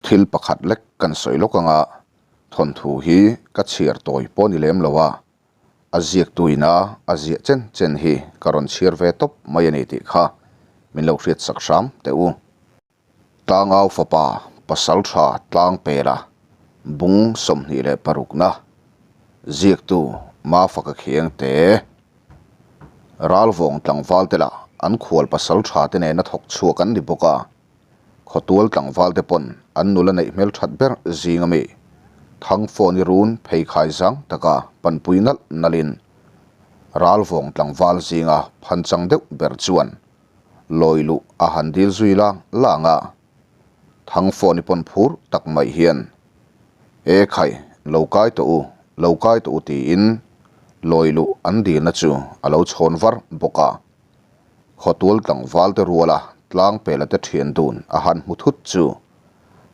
Thil pakhat lek kan sawi lawk anga thawnthu hi ka chhiar tawi pawh ni lem lo a, a ziaktu ina a ziah chen chen hi ka rawn chhiar ve tawp mai a ni tih kha min lo hriat sak hram teh u. Tlangau fapa pasal tha tlang pela bung 26 na ziaktu Mafaka Khiang te Ralvawng tlangval te lah an khual pasal tha te nena thawk chhuak an ni bawk a. Khawtual tlangval te pawn an nula neih hmel that ber zing ami Thangfawni run pheikhai zang taka panpui nalh nalhin Ralvawng tlangval zinga phanchang deuh ber chuan lawi luh a han dil zui lang lang a. Thangfawni pawn phur tak mai hian, E khai, lo kai tawh u, lo kai tawh u tiin lawi luh an dilna chu a lo chhawn var bawk a. Khawtual tlangval te ruala tlang pela te thian dun a han hmu thut chu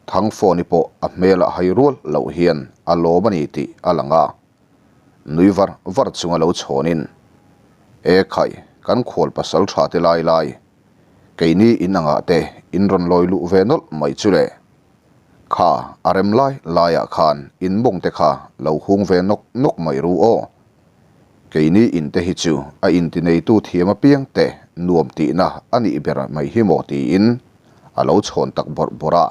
Thangfawni pawh a hmelah hai rual loh hian a lawm a ni tih a lang a. Nui var var chunga lo chhawnin, E khai, kan khual pasal tha te lai lai, keini in angah te in rawn lawi luh ve nawlh mai chu le. Kha a rem lai laiah khan in mawng te kha lo hung ve nawk nawk mai ru aw. Keini in te hi chu a intineitu thiam apiang te nuam tihna a nih ber mai hi maw tiin a lo chhawn tak bawrh bawrh a.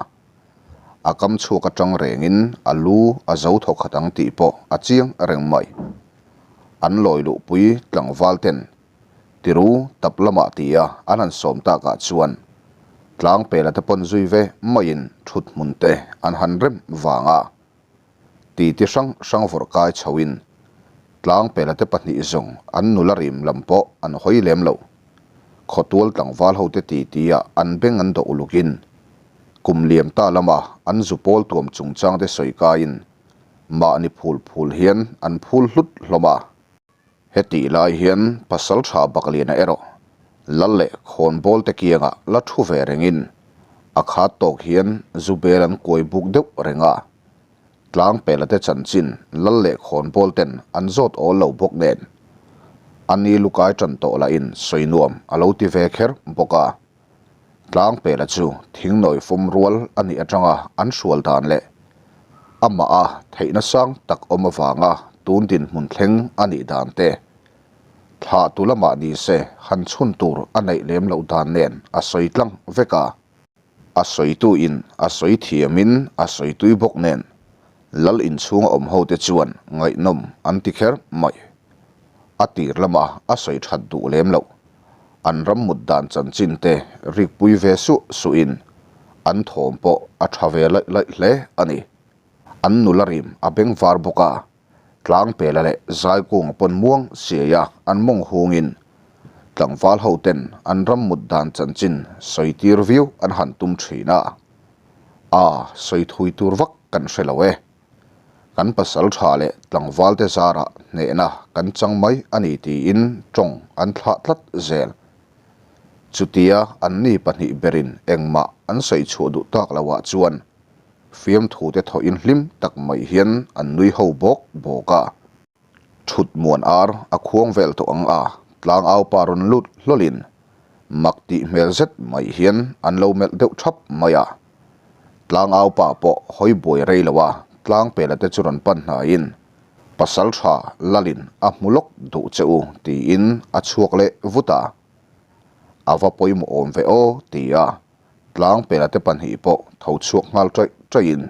A kam chhuak atang rengin a lu a zo thaw khat ang tih pawh a chiang reng mai. An lawi luhpui tlangval ten tiru tap lamah tia an han sawm takah chuan tlang pela te pawn zui ve maiin thut hmun te an han rem vang a. Titi hrang hrang vawrh kai chhoin tlang pela te pahnih zawng an nula rim lam pawh an hawi lem lo. Khawtual tlangval hote titi ah an beng an dawh ulukin kum liam ta lama an zu pawl tuam chungchang te sawi kaiin mahni phul phul hian an phul hlut hlawm a. Hetih lai hian pasal tha Bakliana erawh lal leh khawnbawl te kiangah la thu ve rengin a khat tawk hian zu bel an kuai buk deuh reng a. Tlang pela te chanchin lal leh khawnbawl ten an zawt awl lo bawk nen a ni lukai tan tawh lahin sawi nuam a lo ti ve kher bawk a. Tlang pela chu thingnawi fawm rual a nih atanga an hrual dan leh amah a theihna sang tak awm avanga tun dinhmun thleng a nih dan te thlah tu lamah ni se han chhun tur a neih lem loh dan nen a sawi tlang vek a. A sawitu in a sawi thiamin a sawi tui bawk nen lal inchhunga awm ho te chuan ngaihnawm an ti kher mai. A tir lama a sawi that duh lem loh. An ram mut dan chanchin te rikpui ve suh suhin an thawm pawh a tha ve laih laih hle a ni. An nula rim a beng var bawk a, Tlangpela leh Zaikung pawn muang siaia an mawng hungin tlangval ho ten an ram mut dan chanchin sawi tir viau an han tum thin a. A, sawi thui tur vak kan hre lo e. Kan pasal tha leh tlangval te zarah hnehna kan chang mai a ni tiin tawng an thlah tlat zel. Chutia anni pahnih berin engmah an sawi chhuah duh tak loah chuan Fiamthu te thawhin hlim tak mai hian an nui ho bawk bawk a. Thut muan ar a khuang vel tawh ang a, tlangau pa rawn lut hlawlin mak tih hmel zet mai hian an lo melh deuh thap mai a. Tlangau pa pawh hawi buai rei lo a, tlangpela te chu rawn pan hnaiin pasal tha lalin a hmu lawk duh che u tiin a chhuak leh vut a. A va pawimawh awm ve aw ti a. Tlang pela te pahnih pawh tho chhuak nghal ṭaih ṭaihin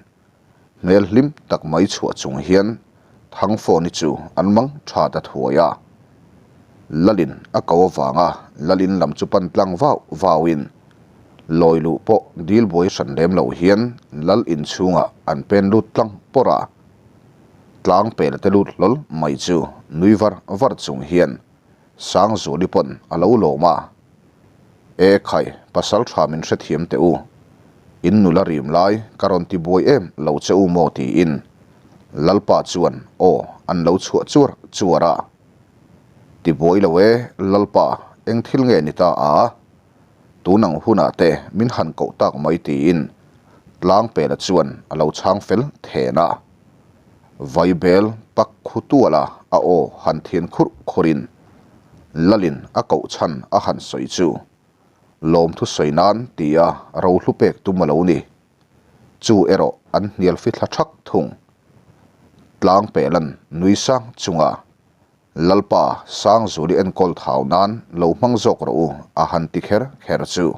hmel hlim tak mai chhuah chung hian Thangfawni chu an mang ṭha ta thuai a. Lalin a ko avanga Lalin lam chu pan tlang vau vauin lawi luh pawh dil buai hran lem lo hian Lal inchhungah an pen lut tlang pawrh a. Tlang pela te lut hlawl mai chu nui var var chung hian Sangzuali pawn a lo lawm a. E khai, pasal tha min hrethiam teh u. In nula rim lai ka rawn ti buai em lo che u maw tiin Lalpa chuan aw an lo chhuah chuar chuar a. Ti buai lo e Lalpa, eng thil nge ni ta a? Tun ang hunah te min han koh tak mai tiin Tlangpela chuan a lo chhang fel then a. Vaibel pak khu tuala a aw han thian khurh khurin Lalin a koh chhan a han sawi chu lawmthu sawi nan tia rohlu pek tum a lo ni. Chu erawh an hnial fithla thak thung. Tlang pehlan nui sang chunga Lalpa Sangzuli enkawl thau nan lo hmang zawk rawh u a han ti kher kher chu.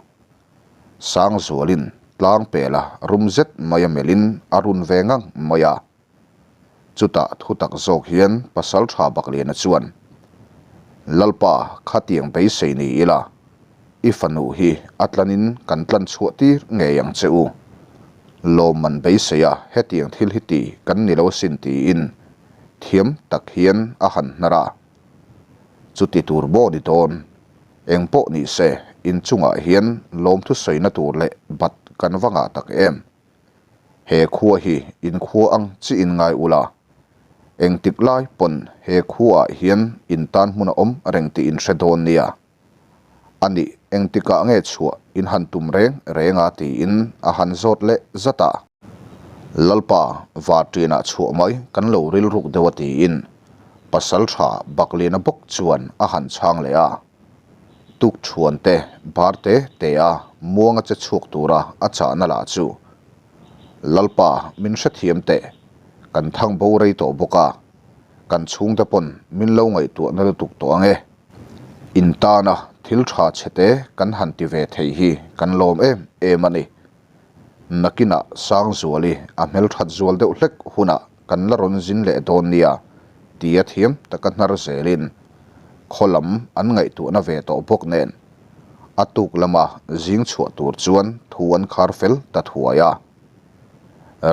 Sangzualin tlang pela rum zet mai a melhin a run ve ngang mai a. Chutah thu tak zawk hian Pasaltha Bakliana chuan, Lalpa khatiang beisei ni ila, i fanu hi a tlanin kan tlan chhuah tir ngei ang che u. Lawmman beisei a hetiang thil hi ti kan ni lo asin tiin thiam tak hian a han hnar a. Chuti tur maw ni dawn? Eng pawh ni se, inchungah hian lawmthu sawina tur leh bat kan va ngah tak em? He khua hi in khua ang chi in ngai ula, engtik lai pawn he khuaah hian in tan hmun a awm reng tih in hre dawn nia. A nih, engtikah nge chhuah in han tum reng reng a tiin a han zawt leh zat a. Lalpa, Varṭianah chhuah mai kan lo rilruk deuh a tiin Pasalṭha Bakliana bawk chuan a han chhang leh a. Tuk chhuan te bar te te a muanga che chhuak tura a chahna lah chu Lalpa min hrethiam teh, kan thang bo rei tawh bawk a, kan chhungte pawn min lo ngaihtuahna lutuk tawh ang e. In tana thil tha chhe te kan han ti ve thei hi kan lawm em em a ni. Nakinah Sangzuali a hmelthat zual deuh hlek hunah kan la rawn zin leh dawn nia tia thiam taka hnar zelin khaw lam an ngaihtuahna ve tawh bawk nen a tuk lama zing chhuah tur chuan thu an khar fel ta thuai a.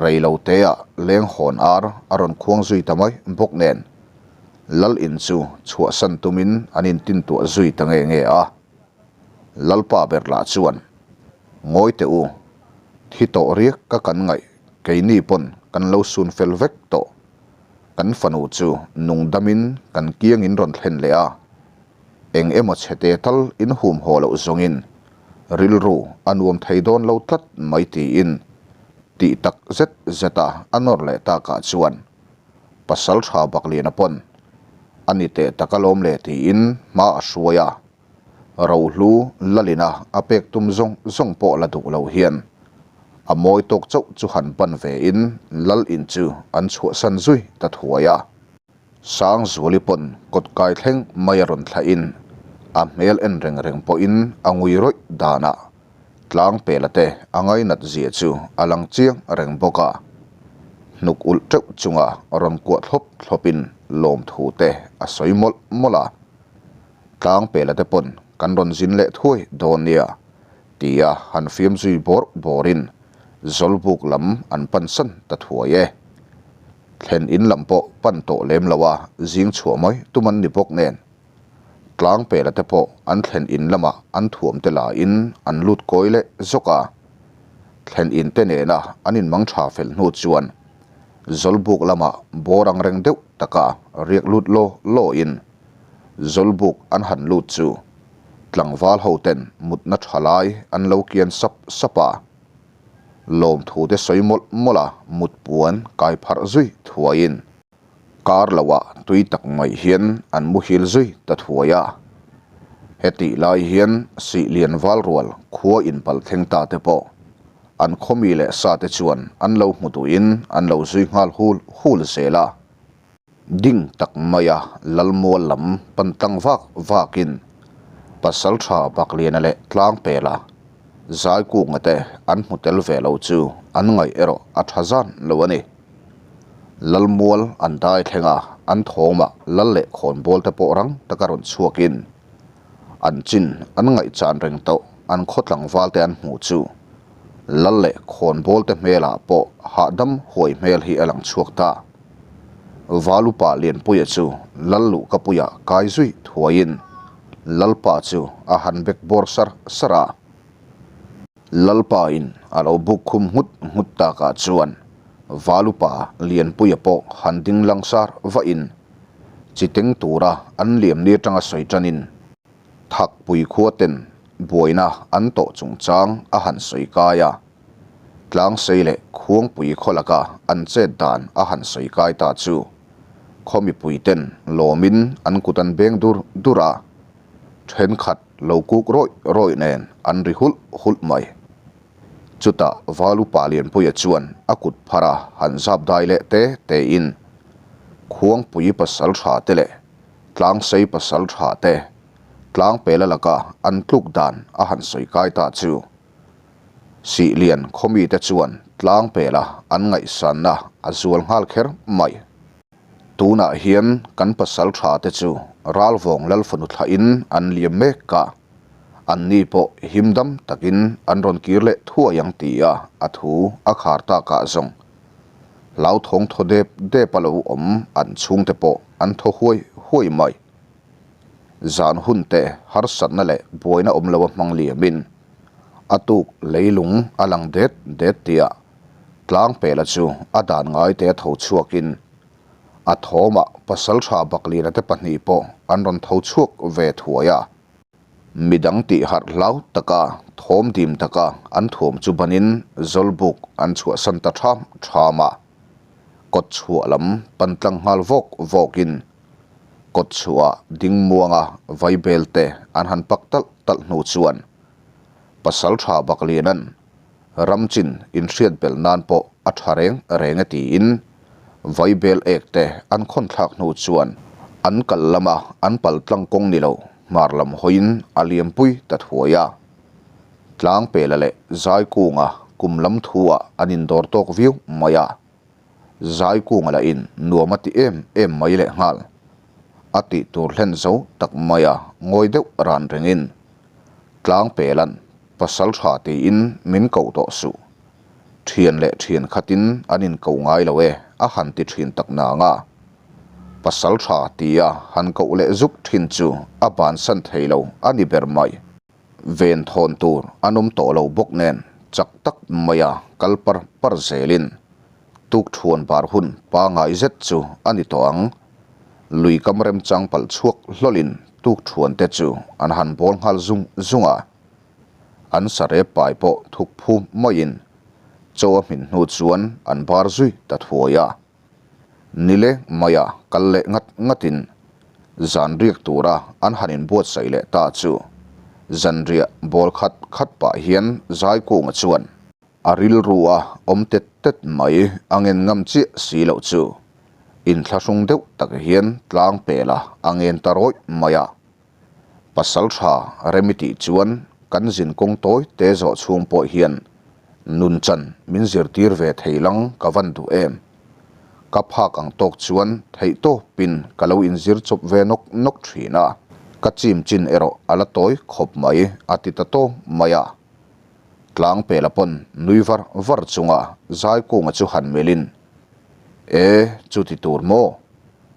Rei lo teah leng hawn ar a rawn khuang zui ta mai bawk nen Lal in chu chhuahsan tumin an intintuah zui ta nge nge a. Lalpa ber lah chuan, Ngawi teh u, thi tawh riak ka kan ngaih, keini pawn kan lo sun fel vek tawh. Kan fanu chu nung damin kan kiangin rawn thlen leh a, eng emaw chhete tal in hum haw loh zawngin rilru a nuam thei dawn lo tlat mai tiin tih tak zet zeta a nawr leh takah chuan Pasaltha Bakliana pawn a ni teh tak alawm le tiin hma a hruai a. Rohlu Lalina a pek tum zawng zawng pawh la duh lo hian a mawi tawk chauh chu han pan ve in Lal in chu an chhuahsan zui ta thuai a. Sangzuali pawn kawt kai thleng mai a rawn thlah in a hmel en reng reng pawh in a ngui rawih danah tlang pela te a ngainat zia chu a lang chiang reng bawk a. Hnuk ulh teuh chunga rawn kuah thlawp thlawp in lawmthu te a sawi mawlh mawlh a. Tlang pela te pawn kan rawn zin leh thuai dawn nia, tia han fiam zui bawrh bawrin Zawlbuk lam an pan san ta thuai e. Thlen in lam pawh pan tawh lem lo a zing chhuah mai tum an ni bawk nen. Tlang pela te pawh an thlen in lamah an thuam te lain an lut kawi leh zawk a. Thlen in te nena an inmang tha fel hnu chuan Zawlbuk lamah bawr ang reng deuh taka riak lut law lawin Zawlbuk an han lut chu tlangval ho ten mutna tha lai an lo kian sap sap a, lawmthu te sawi mawlh mawlh a mut puan kai pharh zui thuaiin kar loah tui tak mai hian an muhil zui ta thuai a. Hetih lai hian Sihlian Valrual khua inpal thleng ta te pawh an khawmi leh sa te chuan an lo hmu duhin an lo zui nghal hul hul zel a. Ding tak maia Lalmual lam pan tlang vak vakin Pasaltha Bakliana leh Tlangpela Zaikunga te an hmu tel ve lo chu an ngaih erawh a tha zan lo a ni. Lalmual an dai thleng a, an thawmah Lal leh Khawnbawl te pawh rang taka rawn chhuakin an chin an ngaihchan reng tawh an khaw tlangval te an hmuh chu Lal leh Khawnbawl te hmelah pawh hahdam huai hmel hi a lang chhuak ta. Valupa Lianpuia chu Lal Luhkapuia kai zui thuaiin Lalpa chu a han bek bawr sar sar a. Lalpa in a lo buk khum nghut nghut takah chuan Valupa Lianpuia pawh han ding lang sar vahin chi teng tura an liam ni atanga sawi tanin Thakpui khua ten buaina an tawh chungchang a han sawi kai a. Tlangsei leh Khuangpui khaw laka an chet dan a han sawi kai ta chu khaw mipui ten lawmin an kut an beng dur dur a, thenkhat lo kuk rawih rawih nen an ri hulh hulh mai. Chutah Valupa Lianpuia chuan a kut phar a han zap dai leh te te in Khuangpui pasaltha te leh Tlangsei pasaltha te Tlangpela laka an tluk dan a han sawi kai ta chu Sihlian khawmite chuan Tlangpela an ngaihsanna a zual nghal kher mai. Tunah hian kan pasal tha te chu Ralvawng Lalfanu thlahin an liam mek a, anni pawh himdam takin an rawn kir leh thuai ang tia a thu a khar takah zawng hlauthawng thaw dep dep a lo awm an chhungte pawh an thaw huai huai mai. Zan hun te harsatna leh buaina awm lo a hmang liamin a tuk leilung a lang det det tia Tlangpela chu a dan ngaite a tho chhuakin a thawmah Pasaltha Bakliana te pahnih pawh an rawn tho chhuak ve thuai a. Midang tih harh hlau taka thawm dim taka an thuam chu banin Zawlbuk an chhuahsan ta ṭham ṭham a. Kawt chhuah lam pan tlang nghal vawk vawkin kawt chhuah ding muanga vaibel te an han pak talh talh hnu chuan Pasaltha Bakliana'n Ram chin inhriat belh nan pawh a tha reng reng e tiin vaibel ek te an khawn thlak hnu chuan an kal lama an pal tlang kawng ni lo hmar lam hawiin a liampui ta thuai a. Tlangpela leh Zaikunga kum lam thu ah an indawr tawk viau mai a. Zaikunga lahin nuam a ti em em mai lehnghal. A tih tur hlen zo tak mai a ngawi deuh ran rengin Tlangpelan pasal tha tiin min koh tawh suh. Thian leh thian khatin an inko ngai lo e a han ti thin tak nang a. Pasal tha tia han koh leh zuk thin chu a bansan thei lo a ni ber mai. Ven thawn tur an awm tawh lo bawk nen chak tak maia kal par par zelin Tukthuan bar hun pangai zet chu a ni tawh ang. Lui kam remchang palh chhuak hlawlin tukthuan te chu an han bawl nghal zung zung a. An sarep pai pawh thuk phum maiin chaw a hmin hnu chuan an bar zui ta thuai a. Nileng maia kal leh ngat ngatin zan riak tura an han inbuatsaih leh ta chu zanriah bawl khat khat pah hian Zaikunga chuan A rilru a awm tet tet mai, a ngen ngam chiah si loh chu. Inthlahrung deuh tak hian tlang pel a, a ngen ta rawih mai a. Pasal tha Remi tih chuan kan zin kawng tawi te zawh chhung pawh hian nun chan min zirtir ve thei lang ka van duh em. Ka phak ang tawk chuan theih tawpin ka lo inzir chawp ve nawk nawk thin a, ka chim chin erawh a la tawi khawp mai a ti ta tawng mai a. Tlangpela pawn nui var var chunga Zaikunga chu han melhin, E, chuti tur maw?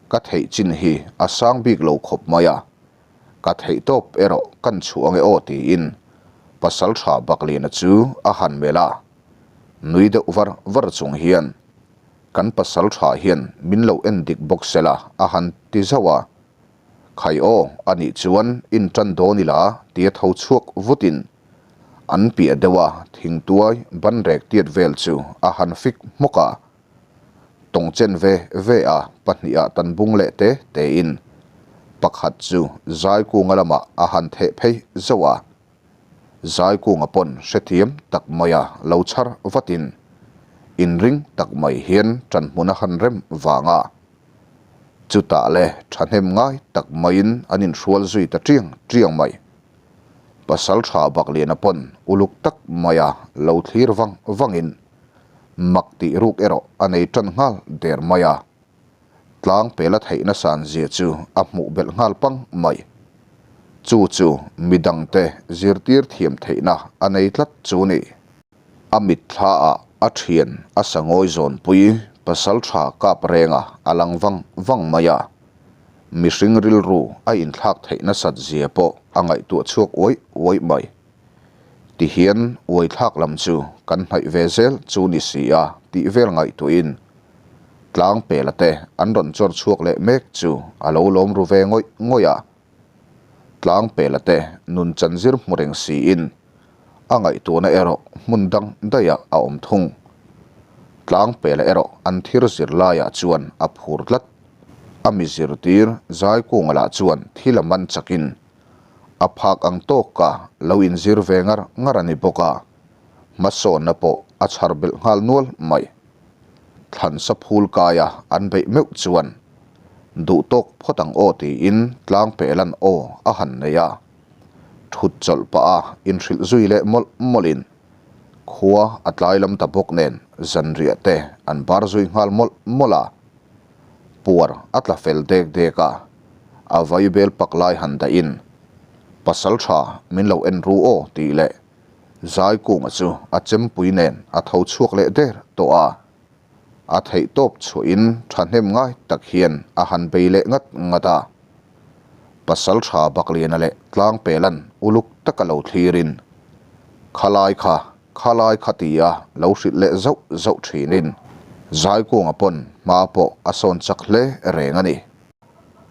Ka theih chin hi a sang bik lo khawp mai a, ka theih tawp erawh kan chhuah ange aw tiin Pasaltha Bakliana chu a han melh a. Nui deuh var var chung hian, Kan Pasaltha hian min lo en dik bawk sela a han ti zauh a. Khai aw, a nih chuan in tan dawn ila tia tho chhuak vutin an piah deuh a thingtuai ban rek tiat vel chu a han fik hmawk a. Tawng chen ve ve a pahnihah tan bung leh te tein pakhat chu Zaikunga lamah a han theh phei zauh a. Zaikunga pawn hrethiam tak maia lo chhar vatin inring tak mai hian ṭanhmun a han rem vang a. Chutah le thahnem ngai tak maiin an inhrual zui ta tiang tiang mai. Pasal tha Bakliana pawn uluk tak maia lo thlir vang vangin mak tih ruk erawh a nei tan nghal der mai a. Tlang pela theihna san zia chu a hmuh belh nghal pang mai. Chu chu midangte zirtir thiam theihna a nei tlat chu ni. A mitthla ah a thian a sangawi zawnpui pasal tha kap renga a lang vang vang mai a. Mihring rilru a inthlak theih nasat zia pawh a ngaihtuah chhuak uai uai mai. Tihian uai thlak lam chu kan hnaih ve zel chu ni si a tih vel ngaihtuahin Tlangpela te an rawn chawr chhuak leh mek chu a lo lawm ru ve ngawih ngawih a. Tlangpela te nun chanzir hmu reng siin a ngaihtuahna erawh hmun dang daihah a awm thung. Tlangpela erawh an thir zir laiah chuan a phur tlat. A mi zirtir Zaikunga lah chuan thil a man chakin a phak ang tawka lo inzir ve ngar ngar a ni bawk a. Hmasawnna pawh a chhar belh nghal nual mai. Thlansa phul kaia an beih meuh chuan duh tawk phawt ang aw tiin tlangpelan aw a han nei a. Thut chawlh pah a inhrilh zui leh mawlh mawlhin khua a tlai lam ta bawk nen zanriah te an bar zui nghal mawlh mawlh a. Puar a tla fel dek dek a, a vaibel pak lai han dahin Pasal tha min lo en ru aw tih leh Zaikunga chu a chempui nen a tho chhuak leh der tawh a, a theih tawp chhuahin thahnem ngai tak hian a han bei leh ngat ngat a. Pasaltha Bakliana leh Tlangpelan uluk taka lo thlirin, Khalai kha, khalai kha tia lo hrilh leh zauh zauh thinin Zaikunga pawn hma pawh a sawn chak hle reng a ni.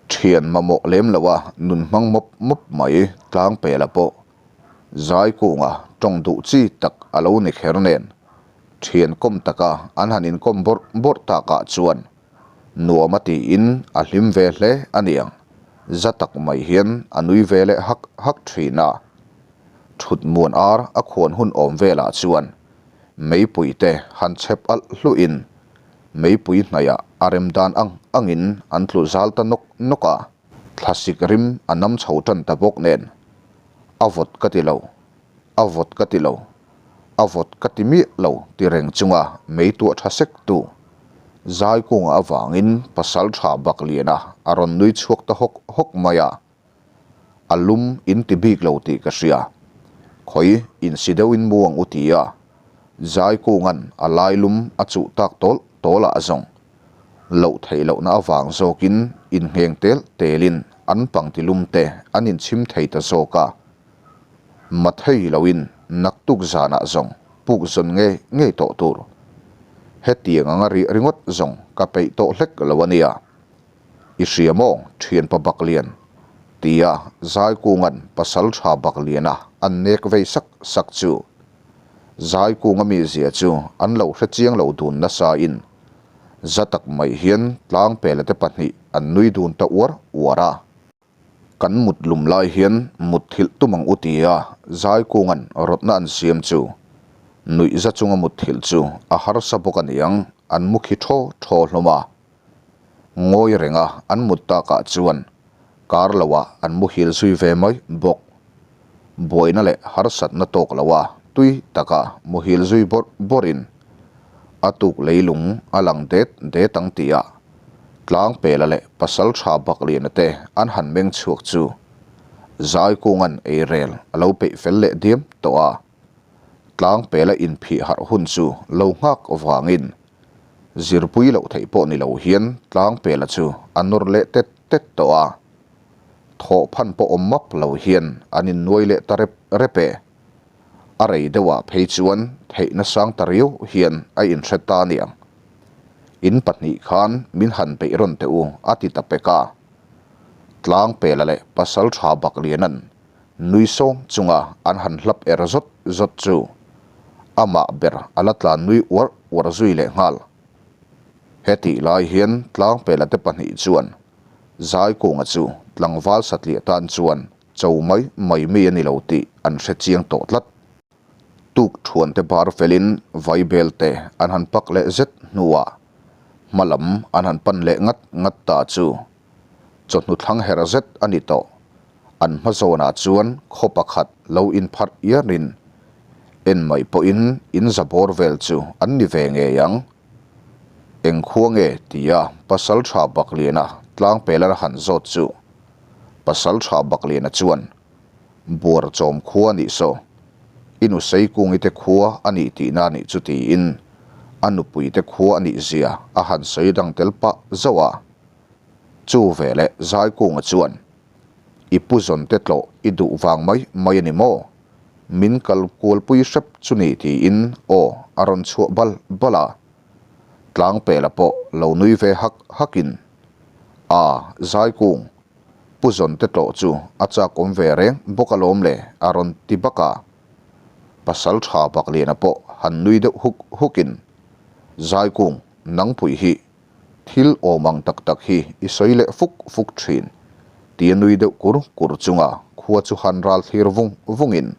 Thian mamawh lem loa nun hmang mawp mawp mai Tlangpela pawh Zaikunga tawng duh chi tak a lo ni kher nen, thian kawm taka an han inkawm bawrh bawrh takah chuan nuam a tiin a hlim ve hle a niang, za tak mai hian a nui ve leh hak hak thin a. Thut muan ar a khuan hun awm velah chuan meipui te han chhep alh hluhin meipui hnaihah a rem dan ang angin an tlu zal ta nawk nawk a. Thlasik rim a nam chho tan ta bawk nen, a vawt ka ti lo, a vawt ka ti lo, a vawt ka ti miah lo ti reng chunga mei tuah tha sek tu Zaikunga avangin Pasaltha Bakliana a rawn nui chhuak ta hawk hawk mai a, a lum in ti bik lo tih ka hria, khawi insi deuhin mu ang u ti a, Zaikunga'n a lailum a chuh tak tawl tawl ah zawng. Loh theih lohna avang zawkin inngheng tel telin an pangti lum te an inchhim thei ta zawk a. Mathei loin naktuk zanah zawng puk zawn ngei ngei tawh tur. Hetiang anga riah ringawt zawng ka peih tawh hlek lo a nia. I hria maw thianpa Baklian? tia Zaikunga'n pasaltha Bakliana an nek vei sak sak chu. Zaikunga mizia chu an lo hre chiang lo dun nasain za tak mai hian tlangpela te pahnih an nui dun ta uar uar a. Kan mut lum lai hian mut thilh tum ang u tia Zaikunga'n rawtna an siam chu nuih za chunga mut thilh chu a harsa bawk a niang an mu khi thaw thaw hlawm a. Ngawi renga an mut takah chuan kar loah an muhil zui ve mai bawk. Buaina leh harsatna tawk loa tui taka muhil zui bawrh bawrhin a tuk leilung a lang det det ang tihah Tlangpela leh Pasaltha Bakliana te an han meng chhuak chu Zaikunga'n eirel a lo peih fel leh diam tawh a. Tlangpela inphih harh hun chu lo nghak vangin Zirpui loh theih pawh ni lo hian Tlangpela chu a nawr leh tet tet tawh a. Thawh phan pawh awm map lo hian an innuai leh ta rep rep e. A rei deuhah phei chuan theihna sang ta riau hian a inhre ta aniang. In pahnih khan min han beih rawn teh u a ti ta pek a. Tlangpela leh Pasaltha Bakliana'n Nui sawng chunga an han hlap er zawt zawt chu amah ber a la tlan nui uar uar zui leh nghal. Hetih lai hian Tlangpela te pahnih chuan Zaikunga chu tlangval satliah tan chuan cho mai mai mi a ni lo tih an hre chiang tawh tlat. Tuk thuan te bar felin vaibel te an han pak leh zet hnuah hma lam an han pan leh ngat ngat ta chu chawhnu thlang her zet a ni tawh. An hma zawnah chuan khaw pakhat lo inpharh iarhin en mai pawhin in za bawr vel chu an ni ve ngei ang. Eng khua nge tia Pasaltha Bakliana tlangpela han zawt chu Pasaltha Bakliana chuan Buar chawm khua a nih saw, i nu Seikungi te khua a nih tihna a nih chu tiin a nupui te khua a nih zia a han sawi dang tel pah zauh a. Chu veleh Zaikunga chuan, I pu zawn te tlawh i duh vang mai mai a ni maw? Min kal kualpui hrep chu ni tiin aw a rawn chhuah bal bal a. Tlangpela pawh lo nui ve hak hakin, A, Zaikung, pu zawn te tlawh chu a chak awm ve reng bawk alawm le a rawn ti bak a. Pasal tha Bakliana pawh han nui deuh huk hukin, Zaikung, nangpui hi Thil awm ang tak tak hi i sawi leh fuk fuk thin, tia nui deuh kur kur chunga khua chu han ral thlir vung vungin.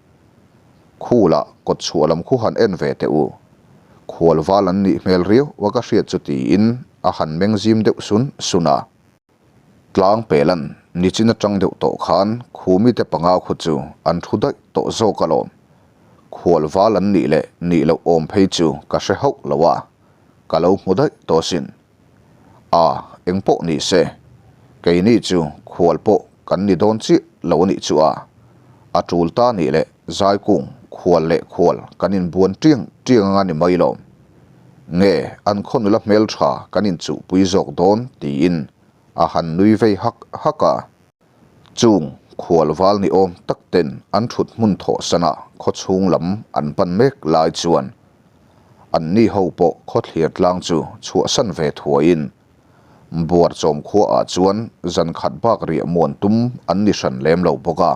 Khu lah kawtchhuah lam khu han en ve teh u. Khual val an nih hmel riau a ka hriat chu tiin a han meng zim deuh sun sun a. Tlang pelan nichin atang deuh tawh khan Khumi te panga khu chu an thu daih tawh zawk alawm. Khual val an nih leh nih loh awm phei chu ka hre hauh lo a, ka lo hmu daih tawh asin. A, eng pawh ni se, keini chu khual pawh kan ni dawn chiah lo a nih chu a, a tul ta nih leh Zaikung khual leh khual kan inbuan tiang tiang anga ni mai lawm. Nge an khaw nula hmeltha kan inchuhpui zawk dawn tiin a han nui vei hak hak a. Chung khual val ni awm tak ten an thut hmun thawh sana khaw chhung lam an pan mek lai chuan an ni ho pawh khaw thlir tlang chu chhuahsan ve thuaiin Buarchawm khua ah chuan zan khat bak riah muan tum an ni hran lem lo bawk a.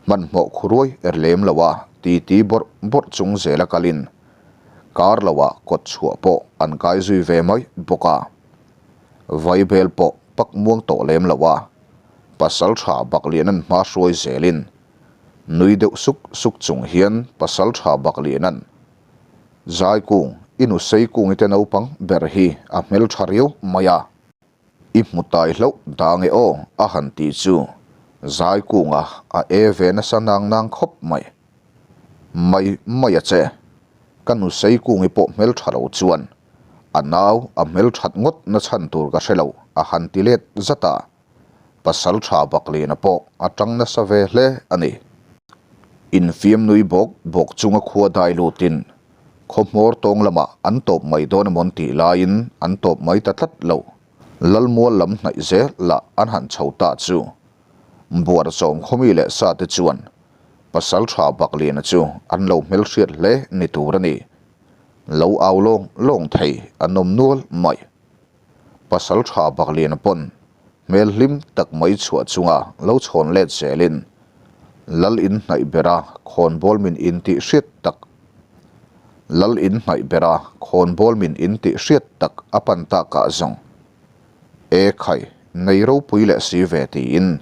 Hmanhmawh khuruai er lem lo a titi bawrh bawrh chung zela kalin kar lo ah kawt chhuah pawh an kai zui ve mai bawk a. Vaibel pawh pak muang tawh lem lo a, pasal tha Baklianan hma hruai zelin nui deuh suk suk chung hian pasal tha Baklianan Zaikung, i nu Seikungi te naupang ber hi a hmeltha riau mai a, i hmu tai hlauh dang e aw a han ti chu Zaikunga a e ve nasa nang nang khawp mai. Mai mai a che, ka nu Seikungi pawh hmeltha lo chuan A nau a hmelthat ngawt na chhan tur ka hre lo, a han ti let zat a. Pasal tha Bakliana pawh a tang nasa ve hle a ni. Infiam nui bawk bawk chunga khua dai lutin khaw hmawr tawng lamah an tawp mai dawn emawn tih laiin an tawp mai ta tlat lo. Lalmual lam hnaih zel lah an han chho ta chu Buarzawm khawmi leh sa te chuan Pasal tha Bakliana chu an lo hmelhriat hle ni tur a ni. Lo au lawng lawng thei an awm nual mai. Pasal tha Bakliana pawn hmel hlim tak mai chhuah chunga lo chhawn let zelin Lal in hnaih bera khawnbawl min in tih hriat tak Lal in hnaih bera khawnbawl min in tih hriat tak a pan takah zawng E khai, nei ropui leh si ve tiin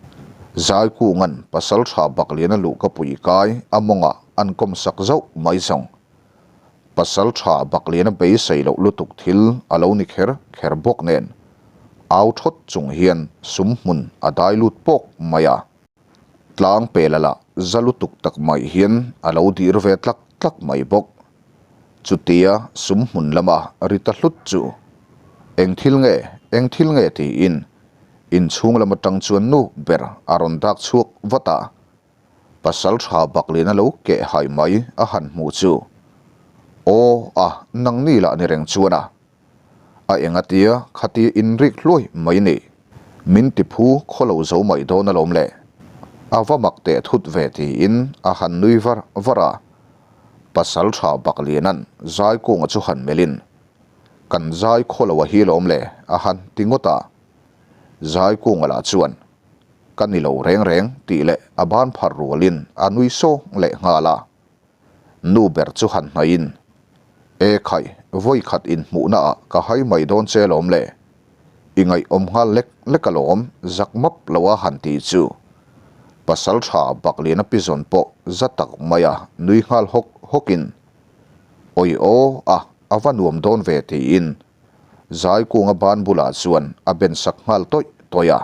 Zaikunga'n pasal tha Bakliana luhka pui kai a mawngah an kawm sak zauh mai zawng. Pasal tha Bakliana beisei loh lutuk thil a lo ni kher kher bawk nen au thawt chung hian sum hmun a dai lut pawk mai a. Tlang pela lah za lutuk tak mai hian a lo dir ve tlak tlak mai bawk. Chutia sum hmun lama ri ta hlut chu eng thil nge, eng thil nge tiin inchhung lam atang chuan nu ber a rawn dak chhuak vat a. Pasal tha Bakliana lo keh hai mai a han hmuh chu, Aw a, nangni lah ni reng chuan a. A eng atia khatia inrik hluai mai ni. Min ti phu khaw lo zo mai dawn alawm le. A va mak teh thut ve tiin a han nui var var a. Pasal tha Bakliana'n Zaikunga chu han melhin, Kan zai khaw lo a hi lawm le a han ti ngawt a. Zaikunga lah chuan, Ka ni lo reng reng tih leh a ban phar rualin a nui sawng leh nghal a. Nu ber chu han hnaihin, E khai, vawi khat inhmuhna ah ka hai mai dawn che lawm le. I ngaihawm nghal lek lek alawm, zak map lo a han ti chu. Pasal tha Bakliana pizawn pawh za tak maia nui nghal hawk hawkin, Awi aw a, a va nuam dawn ve tiin Zaikunga ban bulah chuan a ben sak nghal tawih tawih a.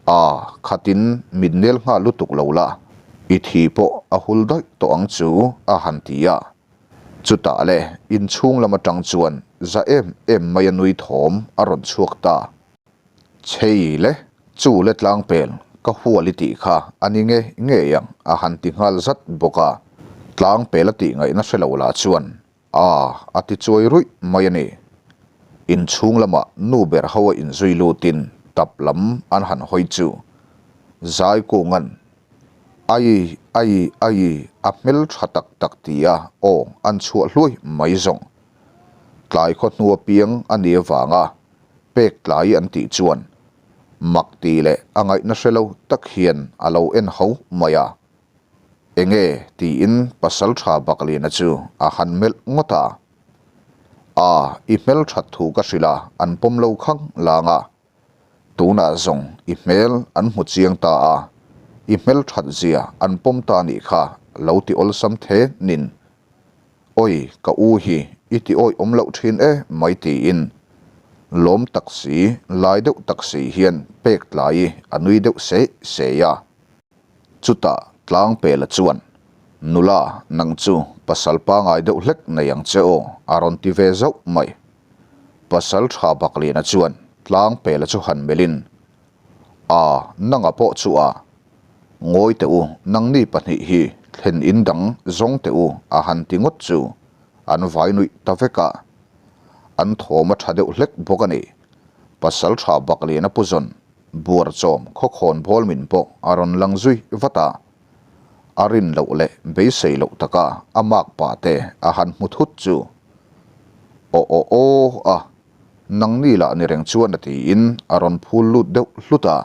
A, khatin min nel nghal lutuk lo la, i thi pawh a hul daih tawh ang chu a han ti a. Chutah le inchhung lam atang chuan za em em mai a nui thawm a rawn chhuak ta. Chhei le, chu le tlangpel ka hual i tih kha a ni nge ngei ang a han ti nghal zat bawk a. Tlangpel a tih ngaihna hre lo lah chuan A, a ti chuai ruih mai a ni. Inchhung lamah nu ber ho a inzui lutin tap lam an han hawi chu Zaikunga'n Ai, ai, ai, a hmel tha tak tak tia aw an chhuah hluai mai zawng. Tlai khaw hnu apiang a ni avanga pek tlai an tih chuan mak ti leh a ngaihna hre lo tak hian a lo en ho mai a. Enge? tiin pasal tha Bakliana chu a han melh ngawt a. A, i hmel that thu ka hrilh a, an pawm lo khang lang a. Tunah zawng i hmel an hmu chiang ta a, i hmel that zia an pawm ta nih kha. lo ti awlsam the nin, Awi ka u hi i ti awih awm loh thin e mai tiin lawm tak si, lai deuh tak si hian pek tlai i a nui deuh seih seih a. Chutah Tlangpela chuan, Nula, nang chu pasal pangai deuh hlek nei ang che aw a rawn ti ve zauh mai. Pasal tha Bakliana chuan Tlangpela chu han melhin, A, nanga pawh chu a. Ngawi teh u, nangni pahnih hi thlen in dang zawng teh u a han ti ngawt chu an vai nuih ta vek a. An thawm a tha deuh hlek bawk a ni. Pasal tha Bakliana pu zawn buarchawm khawkhawn bawl min pawh a rawn lang zui vat a. A rin loh leh beisei loh taka a mak pa te a han hmu thut chu aw aw aw a nangni lah ni reng chuan a tiin a rawn phul lut deuh hlut a.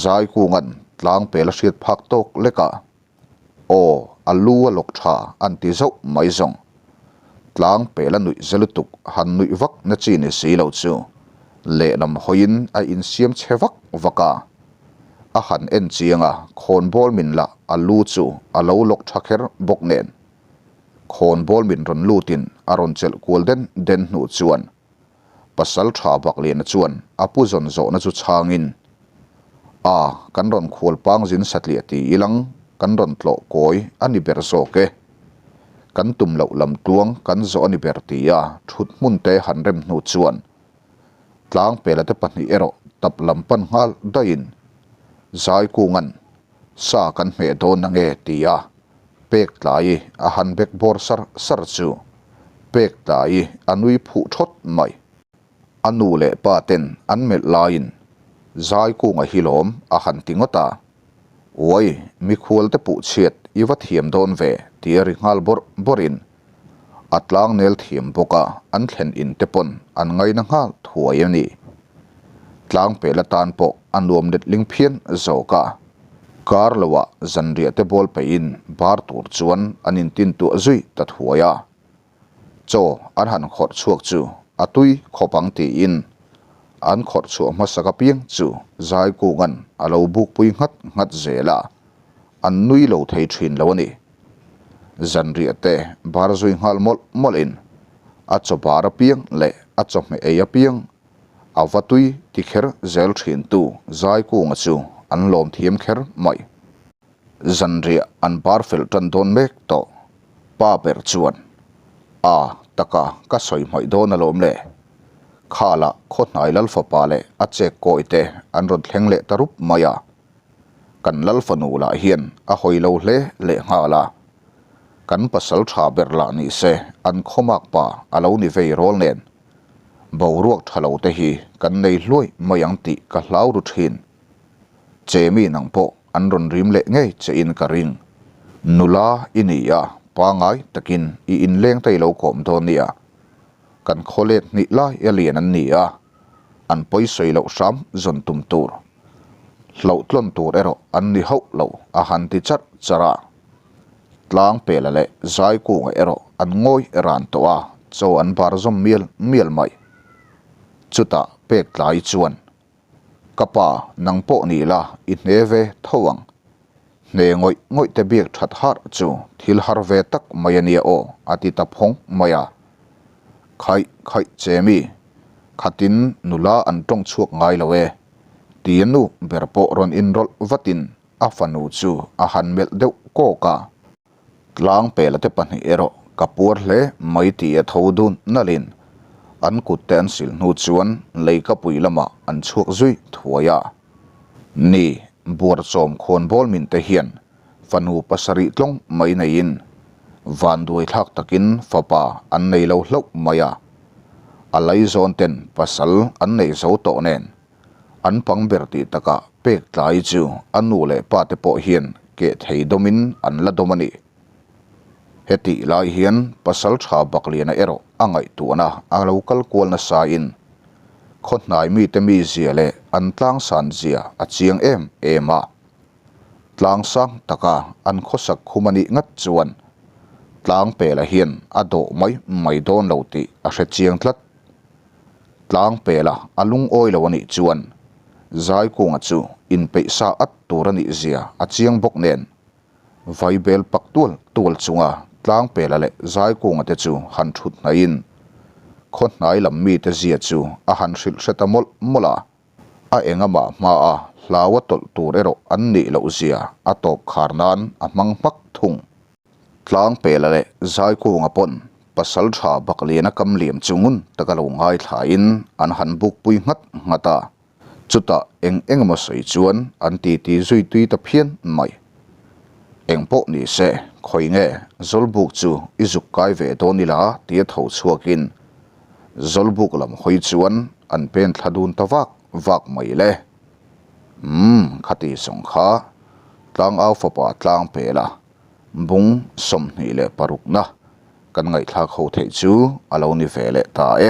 Zaikunga'n tlang pel a hriat phak tawk lek a, Aw, a lu a lawk tha an ti zauh mai zawng. Tlang pel a nuih za lutuk han nuih vak na chi ni si lo chu lehlam hawiin a insiam chhe vak vak a. A han en chiang a, khawnbawl min lah a lu chu a lo lawk tha kher bawk nen. Khawnbawl min rawn lutin a rawn chelh kual den den hnu chuan Pasal tha Bakliana chuan a pu zawn zawhna chu chhangin, A, kan rawn khual pang zin satliah ti ilang, kan rawn tlawh kawi a ni ber zawk e. Kan tum loh lam tluang kan zawh a ni ber ti a thut hmun te han rem hnu chuan Tlangpela te pahnih erawh tap lam pan nghal daihin Zaikunga'n sa kan hmeh dawn ange ti a Pek tlai a han bek bawr sar sar chu pek tlai a nui phuh thawt mai. A nu leh pa ten an melh laiin Zaikunga hi lawm a han ti ngawt a, Uai, mikhual te puh chhiat i va thiam dawn ve ti a ri nghal bawrh bawrhin a tlangnel thiam bawk a, an thlen in te pawn an ngaina nghal thuai a ni. Tlangpel atan pawh a nuam letling phian zawk a. Kar loah zanriah te bawl peihin bar tur chuan an intintuah zui ta thuai a. Chaw an han khawrh chhuak chu a tui khawp ang tiin an khawrh chhuah hmasak apiang chu Zaikunga'n a lo bukpui nghat nghat zel a, an nui lo thei thin lo a ni. Zanriah te bar zui nghal mawlh mawlhin a chaw bar apiang leh a chawhmeh ei apiang A va tui ti kher zel thin tu Zaikunga chu an lawm thiam kher mai. Zanriah an bar fel tan dawn mek tawh. Pa ber chuan, A, taka ka sawi hmaih dawn alawm le. Khala Khawhnai Lalfapa leh a chek kawi te an rawn thleng leh ta rup mai a. Kan Lalfanu lah hian a hawi lo hle leh nghal a. Kan pasal tha ber lah ni se an khawmak pa a lo ni vei rawl nen. Boruak tha lo te hi kan nei hluai mai ang tih ka hlau ru thin. Che mi nang pawh an rawn rim leh ngei che in ka ring. Nula i ni a, pangai takin i inleng te i lo kawm dawn nia. Kan khawlet hnih lai a lian an ni a, an pawi sawi loh hram zawn tum tur. Hlauhtlawn tur erawh an ni hauh lo a han ti charh charh a. Tlangpela leh Zaikunga erawh an ngawi ran tawh a, chaw an bar zawm mial mial mai. Chutah pek tlai chuan, Ka pa, nang pawh ni la, i hne ve tho ang. Hne ngawih ngawih te biak that harh chu thil har ve tak mai a nia aw, a ti ta phawng mai a. Khaih khaih che mi, khatin nula an tawng chhuak ngai lo e, tia nu ber pawh rawn inrawlh vatin A fanu chu a han melh deuh kawk a. Tlangpela te pahnih erawh ka puar hle mai tih a tho dun nalhin an kut te an sil hnu chuan leikapui lamah an chhuak zui thuai a. Ni, buarchawm khawnbawl min te hian fanu pasarih tlawng mai neiin vanduai thlak takin fapa an nei lo hlauh mai a. A laizawn ten pasal an nei zo tawh nen An pang ber tih takah pek tlai chu a nu leh pa te pawh hian keh thei dawmin an la dawm a ni. Hetih lai hian pasal tha Bakliana erawh a ngaihtuahna a lo kal kual nasain khawhnai mite mizia leh an tlangsan zia a chiang em em a. Tlangsang taka an khawsak khum a nih ngat chuan Tlangpela hian a dawh mai mai dawn lo tih a hre chiang tlat. Tlang pela a lungawi lo a nih chuan Zaikunga chu inpeih sa at tur a nih zia a chiang bawk nen. Vaibel pak tual tual chunga Tlangpela leh Zaikunga te chu han thut hnaihin khaw hnai lam mite zia chu a han hrilh hre ta mawlh mawlh a. A engamah hmaa hlau a tawlh tur erawh an nih loh zia a tawp khar nan a hmang hmak thung. Tlangpela leh Zaikunga pawn Pasaltha Bakliana kam liam chu ngun taka lo ngaithlain an han bukpui nghat nghat a. Chutah eng eng emaw sawi chuan an titi zui tui ta phian mai. Eng pawh ni se, khawi nge Zawlbuk chu i zuk kai ve dawn ila tia tho chhuakin Zawlbuk lam hawi chuan an pen thla dun ta vak vak mai le. Umm, khati zawng kha Tlangau fapa tlang pela bung 26 na kan ngaihthlak ho theih chu a lo ni ve leh ta e.